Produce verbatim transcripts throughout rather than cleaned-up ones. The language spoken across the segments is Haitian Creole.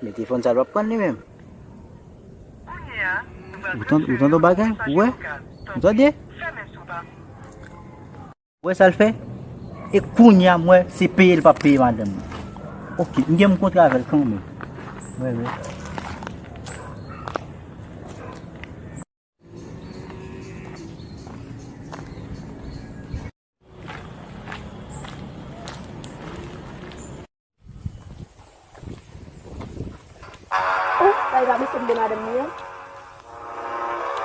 Men telefòn sa l p ap pran li menm. Ou tande, ou tande yon bagay? Ou wè? Ou tande? Ou wè sa l fè? E kounye a m wè se peye l p ap peye madanm nan. Oke, m gen m kontre avè l kanmenm. Wè, wè. Oh, sa e pa mesye m de madanm li an?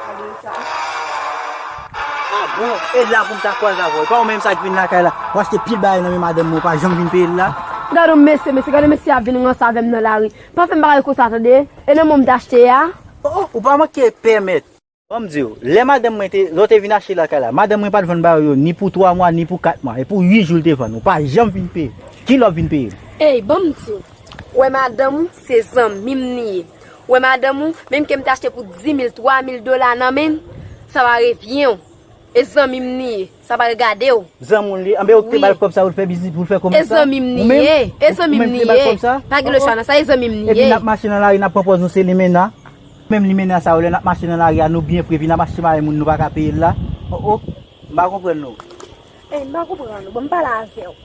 Gade sa. Ah bon, e la pou m ta kwaze avè w. E pa ou menm sa k vin lakay la. W achte pil bagay nan men madanm mwen, ou pa janm vin peye l la. Gade yon mesye, mesye, gade yon mesye ap vin ranse avè m nan lari. Pa fè m bagay konsa, tande? E nan men w m t achte a. Oh, oh, ou pa manke pèmèt. Ban m di w, lè madanm mwen te, lè w te vin achte lakay la, madanm mwen pa t vann bagay yo ni pou twa mwa, ni pou kat mwa. E pou uit jou l te vann. Ou pa janm vin peye. Kilè w vin peye? Ey, ban m di w. Ou wè madanm ou, se zanmi m li ye. Ou wè madanm ou, menm ke m te achte pou dis mil, twa mil dola nan men l, sa pa revyen w. E zanmi m li ye. Sa pa regade w. Zanmi w li ye. Anben, ou ki te ba l kòb sa pou l fè biznis, pou l fè komès sa? E zanmi m li ye. E zanmi m li ye. Pa gen lòt chwa nan sa, e zanmi m li ye. Epi n ap mache nan lari, n ap pran pòz nou se limena. Menm limena sa yo, lè n ap mache nan lari a, nou byen fre, epi n ap achte bagay moun nou pa ka peye l la. Oh, oh, m pa konprann nou. Ey, m pa konprann ou. Bon, m pale avè w.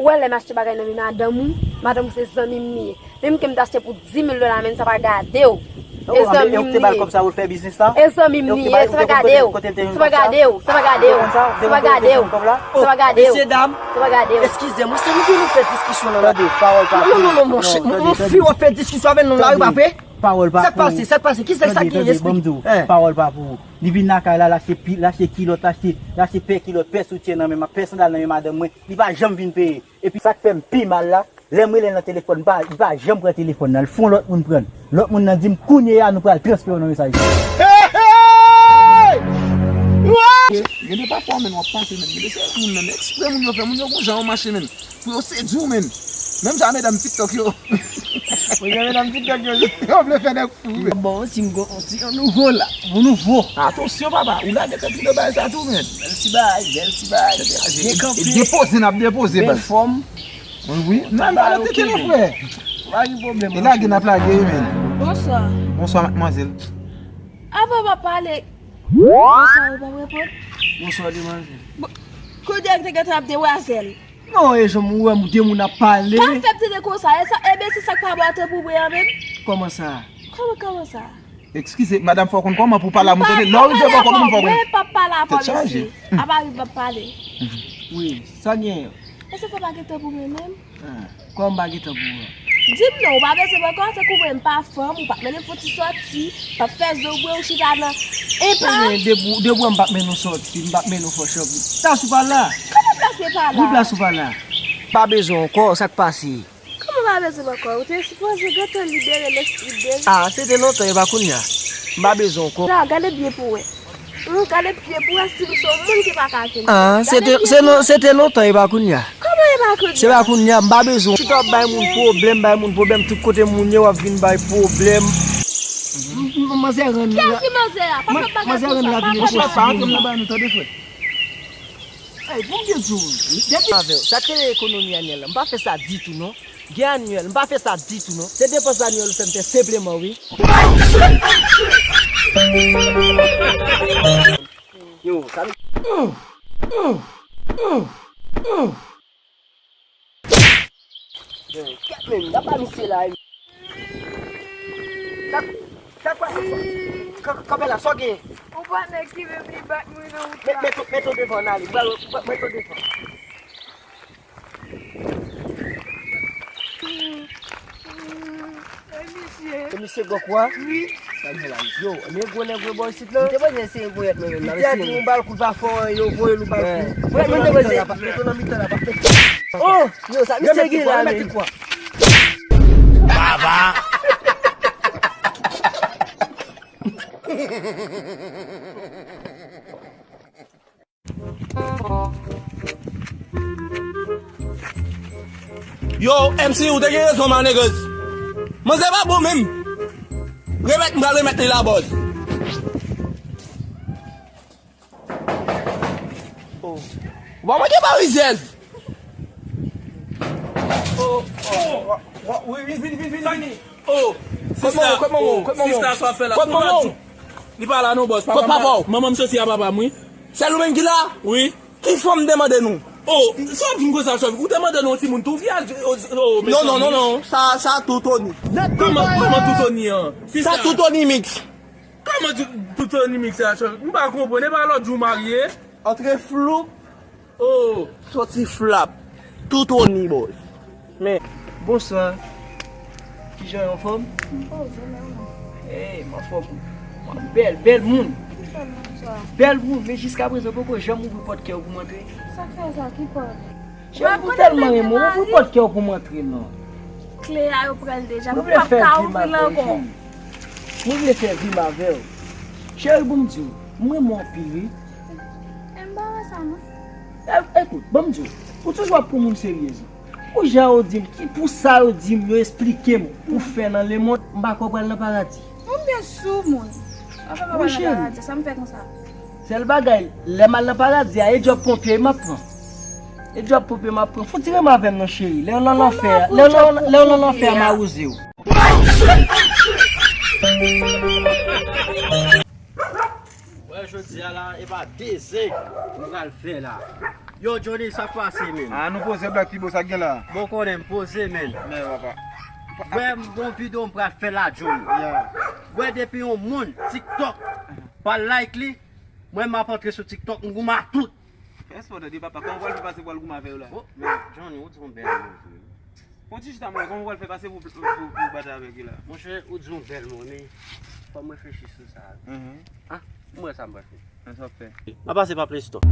Ou wè lè m achte bagay nan men madanm ou, madanm ou se zanmi m li ye. Menm ke m t achte pou dis mil dola, men sa pa gade w. E zanmi m li ye. E zanmi m li ye, sa pa gade w. Sa pa gade w, sa pa gade w. Sa pa gade w. Sa pa gade w. Mesye dam, eskize m, wi, se nou ki nou fè diskisyon nan la. Non, non, non, non, monchè, nou fi w ap fè diskisyon avè l nan lari, pa vre? Pawòl pa pou ou. Sa k pase? Sa k pase? Kisa sa gen? Esplike. Pawòl pa pou ou. Li vin lakay la, l achte pi, l achte kilòt, l achte, l achte pè kilòt, pè soutyen nan men, pè sandal nan men madanm mwen. Li pa janm vin peye. Epi sa k fè m pi mal la, lè m rele l nan telefòn, li pa, li pa janm pran telefòn nan. L fè yon lòt moun pran l. Lòt moun nan di m, "Kounye a, nou pral transfere w nan mesaj." Gen de pafwa, men, w ap pase, men. Gen de se moun nan, men, eksprè moun yo fè, moun yo gon jan yo mache, men. Pou yo sedui w, men. Menm jan medam TikTok yo. Ou gen medam TikTok yo, yo vle fè nèg fou, men. Bon, si m gon, si yon nouvo la, yon nouvo. Atansyon, papa, ou lage tèt ou nan bagay sa tou, men. Bèl ti bagay, bèl ti bagay. Byen kanpe. Depoze, n ap depoze, bèl fòm. Wi, wi. Nan, nan, teke nou, frè. Pa gen pwoblèm. E lage n ap lage, wi, men. Bonswa. Bonswa, madmwazèl. Avan w ap pale. Bonswa, ou p ap reponn? Bonswa, demwazèl. Bon, kounye a te gentan ap demwazèl. Non, e jan m wè m de moun ap pale. Pa fè m tande konsa, e sa, ebyen se sa k pa bon a tanpri mwen an menm. Kòman sa? Kòman, kòman sa? Eskize, madanm, fò w konn kòman pou w pale a moun tande. Lè w rive bò kòman pou w konn. Mwen p ap pale avè w, mesye. Tèt chaje. Apa wi m p ap pale. Wi, sa gen? Èske fò pa gen tan pou mwen menm? Ah, kòman m pa gen tan pou ou an? Di m non, ou pa bezwen m ankò, tankou mwen m pa fanm, ou p ap mennen m fè yon ti sòti, p ap fè zo bwe, ou chita nan enpas. Ebyen, depi, depi w wè m p ap mennen w sòti, m p ap mennen w fè chòp. Plas ou pa la. Kòman plas mwen pa la? Wi, plas ou pa la. Pa bezwen w ankò, sa k pase? Kòman pa bezwen m ankò? Ou te sipoze gentan libere lespri m deja. Ah, se te lontan, e pa kounye a. M pa bezwen w ankò. Sa, gade byen pou wè. Hum, gade byen pou wè si m se yon moun ki pa ka vin. Ah, se te, se non, se te lontan, e pa kounye a. Kòman e pa kounye a? Se pa kounye a, m pa bezwen w. Chita w ap bay moun pwoblèm, bay moun pwoblèm, tout kote moun ye, w ap vin bay pwoblèm. M, m, manzè rann la. Kiyès ki manzè a? Pa fè bagay konsa, pa fè bagay konsa. Franchman, pa antre m nan bagay nou, tande, frè. Ey, bon, m te di w, depi avè w, sa k rele ekonomi anyèl la, m pa fè sa ditou, non. Gen anyèl, m pa fè sa ditou, non. Se depans anyèl ou fè m fè senpleman, wi. Yo, sa nou. Yo, kèt men, n ap ba misye la, wi. Sa, sa k pase? K-, kanpe la, sa w genyen? Yon patnè ki menm li bat mwen nan wout la. Met, met, met w devan n ale. Met w devan. E misye. E misye Gòkwa? Wi. Yo, men gwo nèg yo bò isit la. M te panse se yon gwo yèt mwen menm. Misye a di yon bal kou pa fò, yo voye l yon bal kou. Mwen, mwen te panse. Met w nan mitan la, pa fè. Oh! Yo, sa misye gen la, men. Baba! Yo, M C, ou te gen rezon, manegrez. Manzè pa bon menm. Remèt, m pral remèt li la, bòs. Oh. Ou pa manke pa rizyèz. Oh, oh, oh, wi, wi, vini, vini, vini, vini. Oh, sista, oh, sista, sa w ap fè la? Kot manman w? Li pa la non, bòs. Kot papa w? Manman m soti a papa m, wi. Sèl ou menm ki la? Wi. Ki fanm te mande nou? Oh, sa w ap vin konsa, chòv? Ou te mande nou yon timoun tou, vyaj, oh, oh, non, non, non, non. Sa, sa tou Tony. Kòman, kòman tou Tony an? Sa tou Tony mix. Kòman tou, tou Tony mix sa, chòv? M pa konprann, e pa lòt jou w marye? Antre flou. Oh. Soti flap. Tou Tony, boy. Men. Bonswa. Kijan w, anfòm? M poze, men ou menm? Ey, m anfòm. Bèl, bèl moun. Ki bèl moun sa? Bèl moun, men jiskaprezan poko janm ouvri pòt kè w pou m antre. Sa k fè sa? Ki pòt? Cheri, m tèlman renmen w, ouvri pòt kè w pou m antre non. Kle a yo pran l deja, m p ap ka ouvri l ankò. Mwen vle fè vi m avè w. Cheri, bon m di w, m renmen w anpil wi. E m pa wè sa non. E, ekout, ban m di w, ou toujou ap pran moun serye wi. Pou jan yo di m, ki pou sa yo di m, yo esplike m, pou fè nan lemonn, m pa kwè w pral nan paradi. Ou byen sou moun. Afè pa pral nan paradi, sa m fè konsa? Sèl bagay, lè m al nan paradi a, e djòb ponpye m ap pran. E djòb ponpye m ap pran. Fouti renmen avè m non cheri. Lè w nan lanfè a, lè w nan, lè w nan lanfè a, m a wouze w. Wè, jodi a la, e pa de zen nou pral fè la. Yo, Johnny, sa k pase, menm? Ah, nou poze Black Pibo, sa k gen la? Bon, konnen m poze, menm. Men, papa. Wè, m gon videyo m pral fè la, Johnny. Yeah. Wè, depi yon moun, TikTok, pa like li, mwen, m ap antre sou TikTok, m goumen ak tout. Èske w tande, papa? Kòman w pral fè pase pou w al goumen avè yo la? Oh, men, Johnny, ou di yon bèl mo vre. Fon ti chita mwen, kòman w pral fè pase pou, pou, pou, pou batay avèk li la? Monchè, ou di yon bèl mo, men fò m reflechi sou sa. Mhm. Ah, m wè sa m pral fè. Men sa w ap fè? M ap pase pa Play Store.